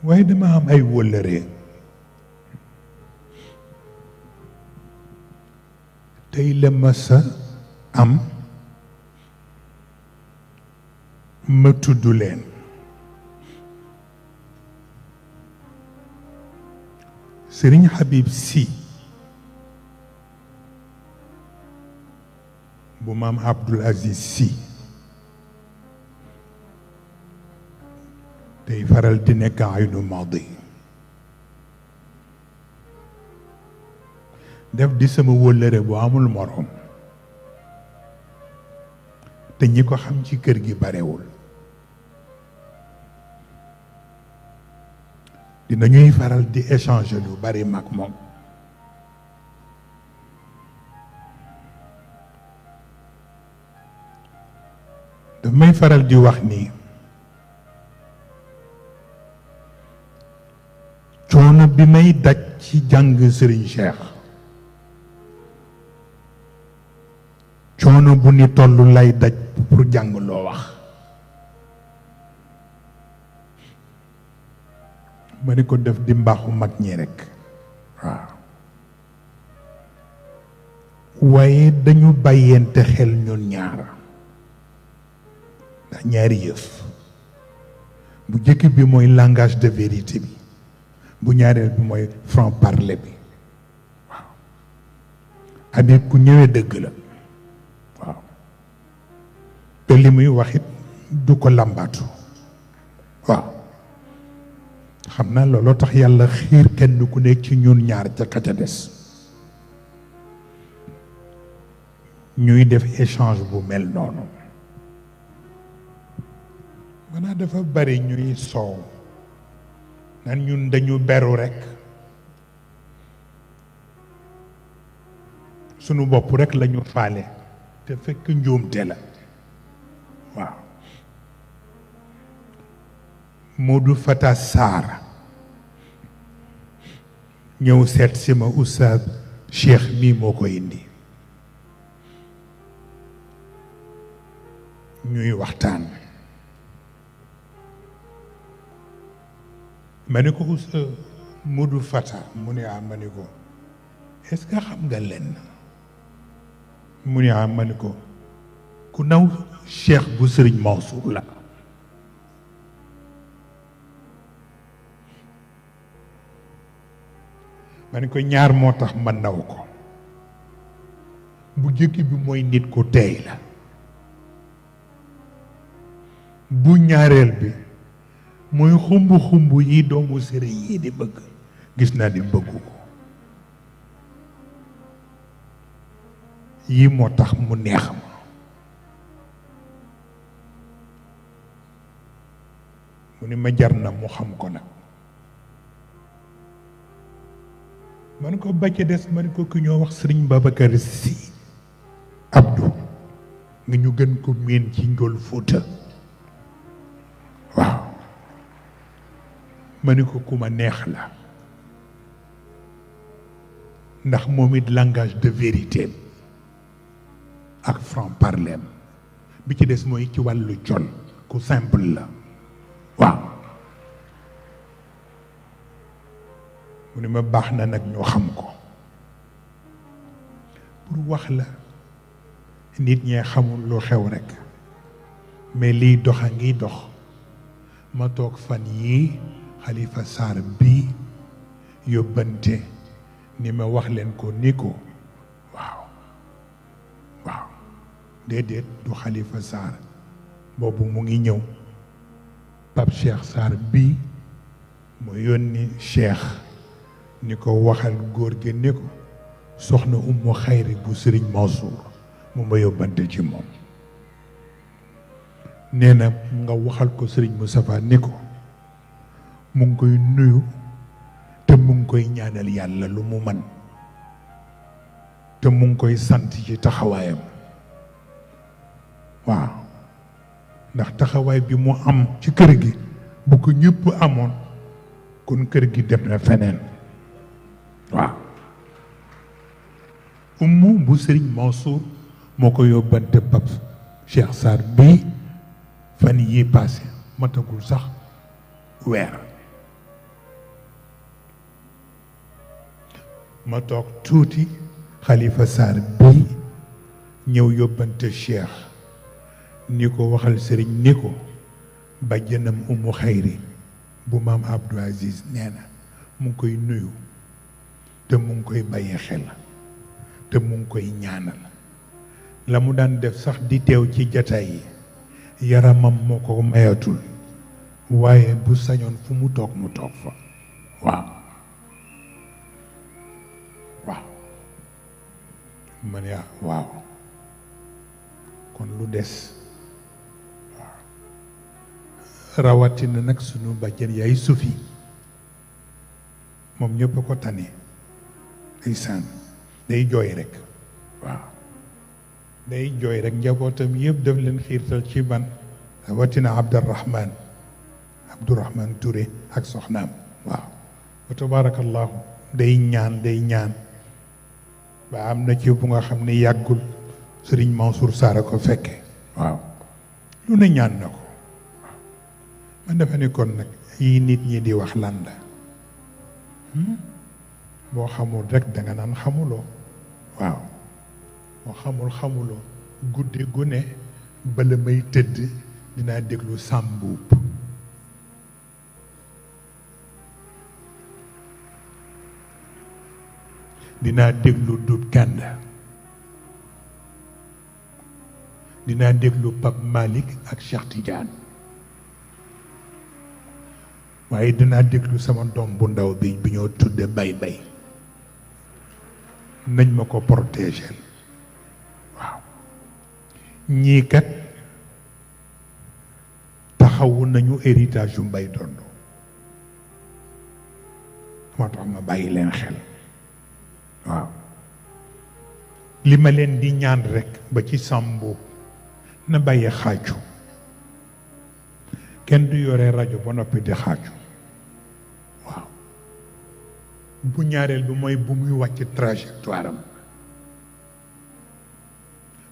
waaye dama am ay wëllëre tey la masa am ma tudd leen Sëriñ Habib Sy bu maam Abdoul Aziz Sy tey faral di nekk aynu madi def di sama wóllëre bu amul morom te ñi ko xam ci kër gi barewul dinañuy faral di échanger lu bari mag moom daf may faral di wax ni coono bi may daj ci jàng Serigne Cheikh coono bu ni tollu lay daj pour jàng loo wax ma ni ko def di mbaaxu mag ñi rekk waaw waaye dañu bàyyente xel ñun ñaar ndax ñaari yëf bu jëkk bi mooy langage de vérité bi bu ñaareel bi mooy franc parler bi waaw Habib ku ñëwee dëgg la waaw te li muy waxit du ko làmbaatu waaw xam naa looloo tax yàlla xiir kenn ku nekk ci ñun ñaar ca ka ca des ñuy def échange bu mel noonu maanaam dafa bari ñuy soow nan ñun dañu beru rekk sunu bopp rekk lañu faale te fekk njuumte la waaw Modou Fata Sarr ñëw seet si ma Oustaz Cheikh mii moo ko indi ñuy waxtaan ma ne ko Oustaz Modou Fata mu ne ma ne ko est-ce que xam nga lenn mu ne ma ne ko ku naw Cheikh bu Sëriñ Mansour la ma ne ko ñaar moo tax ma naw ko bu jëkk bi mooy nit ku teey la bu ñaareel bi mooy xumb yi doomu sëriñ yi di bëgg gis naa ni bëggu ko yi moo tax mu neex ma mu ni ma jar na mu xam ko nag man ko bàcce des man ko ki ñoo wax sëriñ Babacar Sy Abdou nga ñu gën ko miin ci Njol Fuuta waaw ma ni ko ku ma neex la ndax moom it langage de vérité ak franc parler bi ci des mooy ci wàllu col ku simple la waaw mu ne ma baax na nag ñoo xam ko pour wax la nit ñee xamul lu xew rekk mais liy dox a ngi dox ma toog fan yii Khalifa Sarr bii yóbbante ni ma wax leen ko ni ko waaw déedéet du Khalifa Sarr boobu mu ngi ñëw Pape Cheikh Sarr bii mu yónni Cheikh ni ko waxal góor gi ni ko soxna Umu Xayri bu Sëriñ Mansour mu ma yóbbante ci moom nee na nga waxal ko Sëriñ Moustapha ni ko mu ngi koy nuyu te mu ngi koy ñaanal yàlla lu mu man te mu ngi koy sant ci taxawaayam waaw ndax taxawaay bi mu am ci kër gi bu ko ñëpp amoon kon kër gi dem na feneen waaw Umu bu Sëriñ Mansour moo ko yóbbante Pape Cheikh Sarr bii fan yii passé matagul sax weer ma toog tuuti Khalifa Sarr bii ñëw yóbbante Cheikh ni ko waxal sëriñ ni ko bàjjanam Umu Xayri bu maam Abdou Aziz nee na mu ngi koy nuyu te mu ngi koy bàyyi xel te mu ngi koy ñaanal la mu daan def sax di teew ci jataay yi yaramam moo ko mayatul waaye bu sañoon fu mu toog fa waaw waaw ma ne waaw kon lu des waaw rawatina nag sunu bàjjen yaay sufi moom ñëpp a ko tane ndeysaan day jooy rek waaw day jooy rek njabootam yëpp daf leen xiirtal ci ban rawatina Abdourahman Touré ak soxnaam waaw wa tabarakallahu day ñaan ba am na ci bu nga xam ne yàggul Sëriñ Mansour Sarr a ko fekke waaw lu ne ñaan na ko waaw man defe ni kon nag yi nit ñi di wax lan la boo xamul rek danga naan xamuloo waaw moo xamuloo guddi gu ne bala may tëdd dinaa déglu sàmbuub dinaa déglu Dut Kanda dinaa déglu Pape Malick ak Cheikh Tidiane waaye dinaa déglu sama doom bu ndaw bi ñoo tudde bay nañ ma ko protéger waaw ñii kat taxawu nañu héritage yu Mbay Dondo moo tax ma bàyyi leen xel waaw li ma leen di ñaan rekk ba ci sàmbu na bàyyi xaaju kenn du yore rajo ba noppi di xaaju waaw bu ñaareel bi mooy bu muy wàcc trajectoire am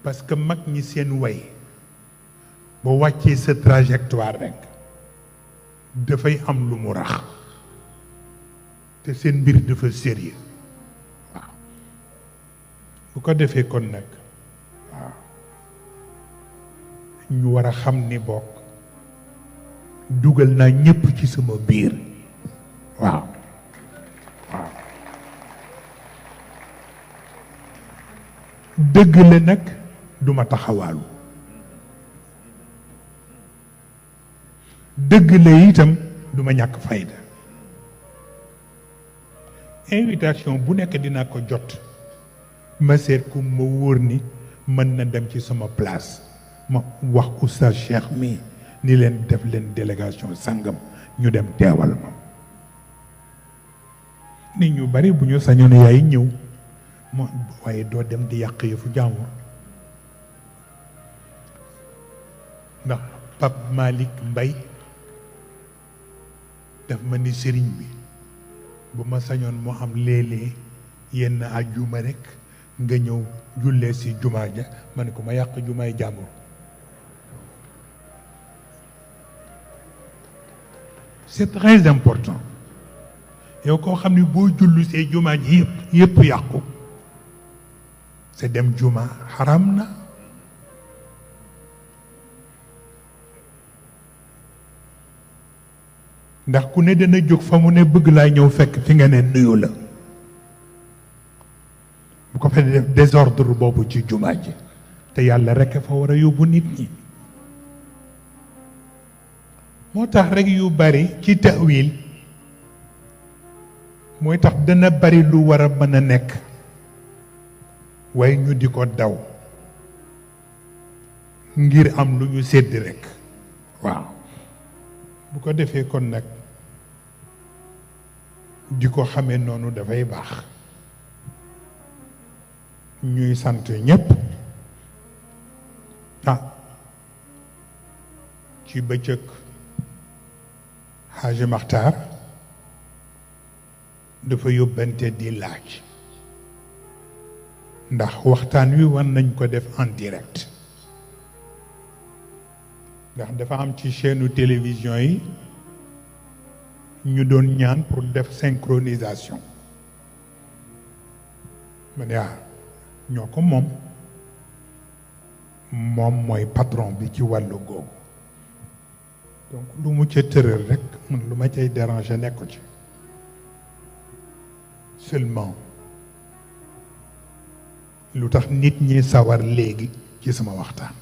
parce que mag ñi seen way ba wàccee sa trajectoire rekk dafay am lu mu rax te seen mbir dafa sérieux waaw bu ko defee kon nag waaw ñu war a xam ni bokk dugal naa ñépp ci sama biir waaw waaw dëgg la nag duma taxawaalu dëgg la itam duma ñàkk fayda invitation bu nekk dinaa ko jot ma seet ku ma wóor ni mën na dem ci sama place ma wax Oustaz Cheikh mi ni leen def leen délégation sangam ñu dem teewal ma nit ñu bari bu ñu sañoon yaay ñëw moo waaye doo dem di yàq yëfu jàmbur ndax Pape Malick Mbaye daf ma ni sëriñ bi bu ma sañoon moo am léeg-léeg yenn àjjuma rek nga ñëw jullee si jumaa ja ma ne ko ma yàq jumaay jàmbur c'est très important yow koo xam ne boo jullu see jumaa ji yëpp yàqu c'est dem jumaa xaram na ndax ku ne dana jóg fa mu ne bëgg laa ñëw fekk fi nga ne nuyu la bu ko fee def désordre boobu ci jumaa ji te yàlla rekk fa war a yóbbu nit ñi moo tax rekk yu bari ci ta'wil mooy tax dana bari lu war a mën a nekk waaye ñu di ko daw ngir am lu ñu sédd rekk waaw bu ko defee kon nag di ko xamee noonu dafay baax ñuy sant ñépp ci bëccëg Haji Maxtaar dafa yóbbante di laaj ndax waxtaan wi war nañ ko def en direct ndax dafa am ci chaîne télévision yi ñu doon ñaan pour def synchronisation ma ne ñoo ko moom mooy patron bi ci wàllu googu donc lu mu ca tëral rek man lu ma cay déranger nekku ci seulement lu tax nit ñi sawar léegi ci sama waxtaan